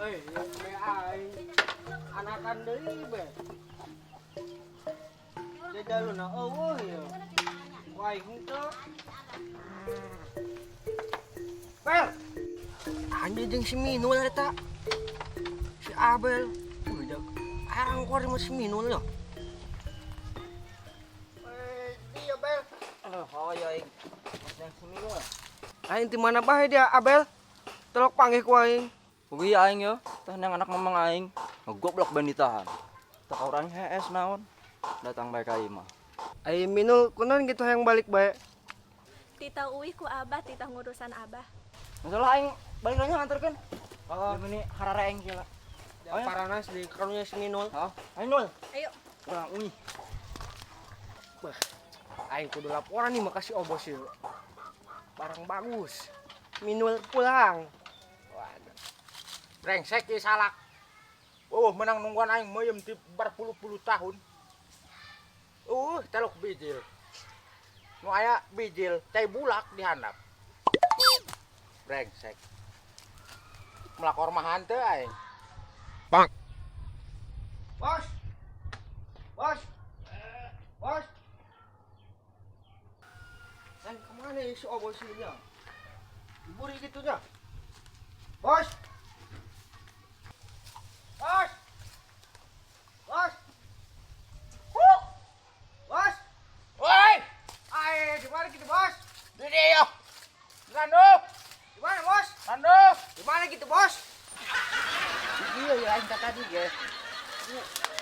Euy, yang be aing. Anakan deui be. Jajaluna eueuh ya. Ku aing henteu. Bel. Anjing jeung si Minul eta. Si Abel. Udah arang kuar sama si Minul ya. Eh, dia Bel. Oh, iya aing. Yang si Minul. Aing di mana bae dia Abel? Telok panggih ku aing. Ugi aing yo, tah nang anak mamang aing. Goblok ban ditahan. Tah urang hees naon. Datang bae ka imah. Aing Minul kunaon gitu hayang balik bae. Tita uih ku abah, tita ngurusan abah. Masalah aing balik lagi nganterkeun. Oh, ini harareng sih lah. Oh, paranas di karunya si Minul. Oh, ayo Nul. Ayo. Urang uih. Bah, aing kudu laporan nih makasih obos ieu. Barang bagus. Minul pulang. Waduh. Brengsek ieu salak. Oh, menang nungguan aing meuyeum ti berpuluh-puluh tahun. Teluk bijil. Nu aya bijil cai bulak di handap. Brengsek. Melakor mah hanteu aing. Bang. Bos. Bos. Bos. Dan kemana ya si obos ini ya? Diburi gitu nya. Bos. Bos. Bos. Huh. Bos. Woi, Ayo, di mana gitu, Bos? di dieu. Landuh, Di mana, Bos? landuh. Di mana gitu, Bos? Di dieu ya aing tadi ge.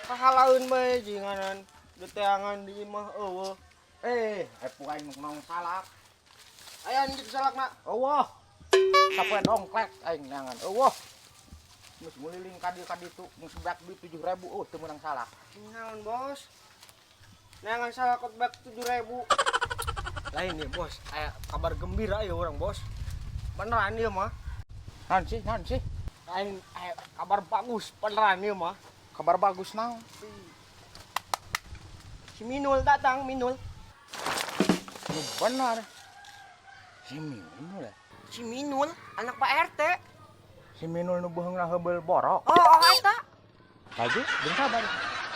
Kahalaeun bae jinganan deteangan di imah eueuh. Eh, epu aing nu naon salak. Aya gitu salakna. Eueuh. Sapoe dongklek aing neangan. Eueuh. Geus nguliling ka dieu ka ditu, geus beak duit 7.000, teu meunang salak. Naon, Bos? Neangan salak kot bak 7.000. Lain nih, Bos. Aya kabar gembira ya orang, Bos. Beneran ieu mah. Naon sih? Naon sih? Lain aya kabar bagus beneran ieu mah. Kabar bagus naon? Si Minul datang, Minul. Nu bener. Si Minul ya? Si Minul, anak Pak RT. Si Minul nu beuheungna heubeul borok. Oh, oh eta. Laju, jeung sabar.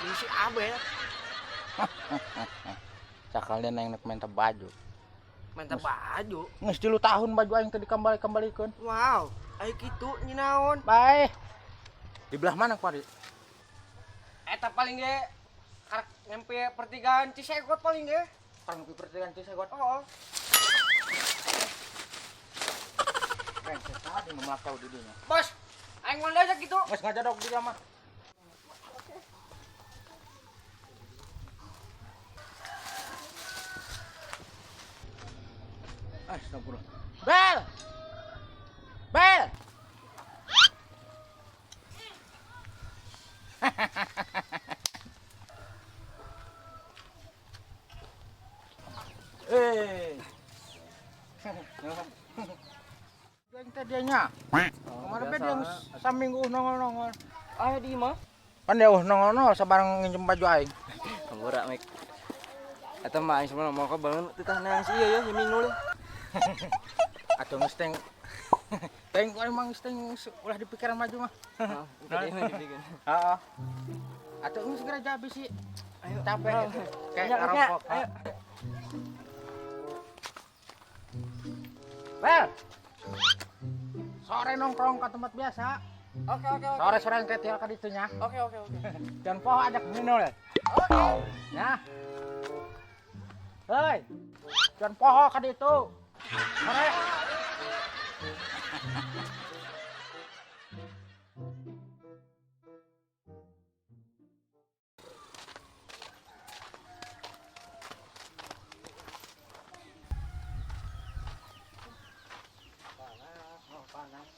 Ini si Abel. Sakalian aing nek minta baju. Minta baju. Geus 3 tahun baju aing teh dikembali-kembalikeun. Wow, aya kitu nyinaon. Bae. Di belah mana kuari? Eta paling ge karek nyampe pertigaan Cisegot paling ge. Karek nyampe pertigaan Cisegot. Oh. Brengsek tadi memelakau di dinya. Bos, aing mau aja gitu. Geus ngajadok di dia mah. Astagfirullah. Bel! Bel! Eh. Yang tadinya. Kemarin be dia saminggu nongol-nongol. Aya di imah. Pan dia nongol-nongol sabarang nginjem baju aing. Hampura mek. Eta mah aing sebenarnya mau bangun titah neang si ieu ya si Minul. Atuh geus teng. Teng ku emang geus teng ulah dipikiran maju mah. Heeh, dipikir. Heeh. Atuh geus segera jabi sih. Ayo capek gitu. Kayak ngarokok. Ayo. Bel. Sore nongkrong ke tempat biasa. Oke, oke, oke. Sore-sore yang kayak tiap kali itunya. Oke, oke, oke. Dan poho ajak Minul. Oke. Ya. Hei. Jangan poho ka ditu. Sore. Panas, oh panas.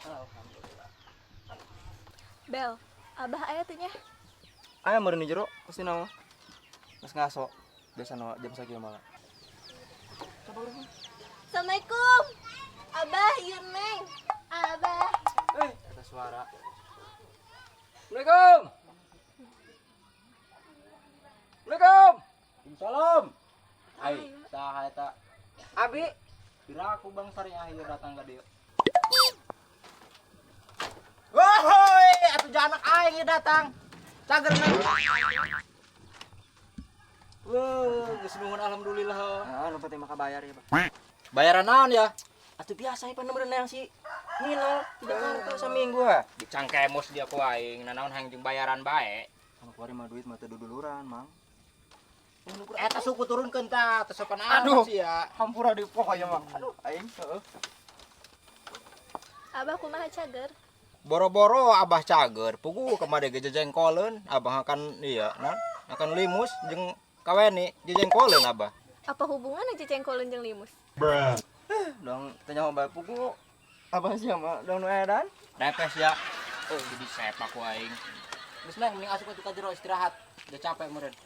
Alhamdulillah. Bel, abah aya teh nya. Aya meureun di jero pasti naon. Geus ngaso. Biasa no jam sakieu malah. Coba urang. Assalamualaikum. Abah, ieu Neng. Abah. Eta suara. Assalamualaikum. Assalamualaikum. Waalaikumsalam. Ai, saha eta? Abi, pira aku Bang Sari akhir datang ka dieu. Atuh anak aing ieu datang. Cager na. Wah, geus nuhun alhamdulillah. Heeh, nu penting mah kabayar ya, Pak. Bayaran naon ya? Atuh biasa ieu pan yang si Nino di Jakarta saminggu ha. Dicangkemos dia ku aing, nanaon hayang jeung bayaran bae. Sama keluarin mah duit mah teu duduluran, Mang. Eta suku turunkeun tah, teu sopan amat Aduh. sih ya. Hampura di pokoknya, Mang. Aduh, aing heeh. Abah kumaha cager? Boro-boro abah cager, pugu kemari ge jejengkoleun, abah akan iya, nah, akan limus jeung kaweni jejengkoleun abah. Apa hubungan aja cengkoleun jeung limus? Dong tanya bae pugu. Abah sih mah dong nu edan. Nepes ya. Oh, jadi sepak ku aing. Geus neng mending asup ka jero istirahat. Udah capek meureun.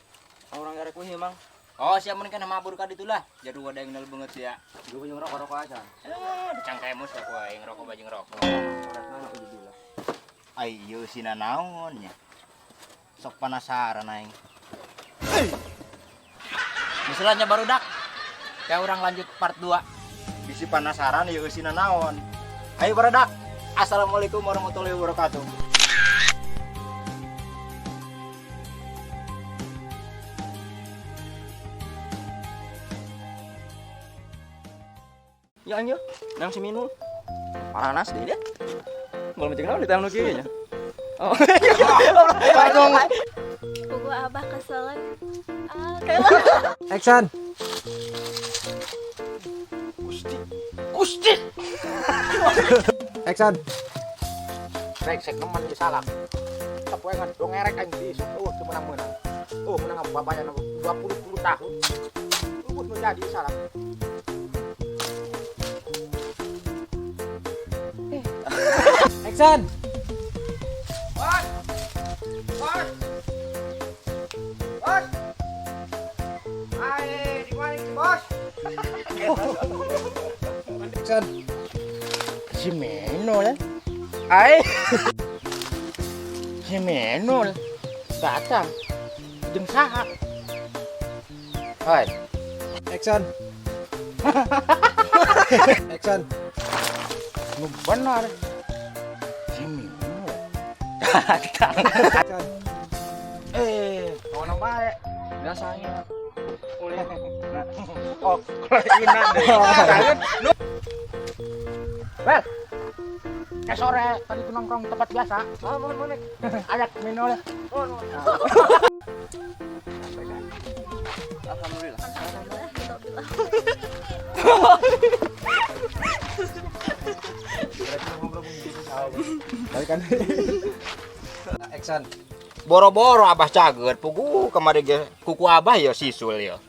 Orang garek kuih, Mang. Oh, siap mending kana mabur ka ditu lah. Jadi ada yang nel banget ya. Gue punya rokok-rokok aja. Eh, dicangkemus ya ku aing rokok bajing rokok. Urat mana ujubillah. Ai ieu sina naon nya. Sok penasaran aing. Misalnya barudak. Kayak orang lanjut part 2. Bisi penasaran ieu eusina naon. Ayo barudak. Assalamualaikum warahmatullahi wabarakatuh. Ya anjir, nang si Minul. Paranas deh dia. Belum cek naon di tangan nu kieu nya. Oh. Langsung Pugu abah keselen. Ah, kayak action. Gusti. Gusti. Action. Rek sek nemen di salah. Sapoe ngan do ngerek aing di isuk. Oh, teu menang-menang. Oh, menang bapaknya 20 tahun. Lu nu jadi salah. Action. Bos. Bos. Bos. Ayo, di mana itu, Bos? Action. Si Menol. Ai. Si Menol datang jeung saha? Hai. Action. Action. Nu benar. Si Menol. Action. Kawan bae. Biasanya. Oh, kelainan deh. Well, kayak sore tadi tuh nongkrong tempat biasa. Ah, mohon mohon. Ajak Menol. Alhamdulillah. Alhamdulillah, alhamdulillah. Balikan. Action. Boro-boro abah cager, pugu kemari ge kuku abah ya sisul ya.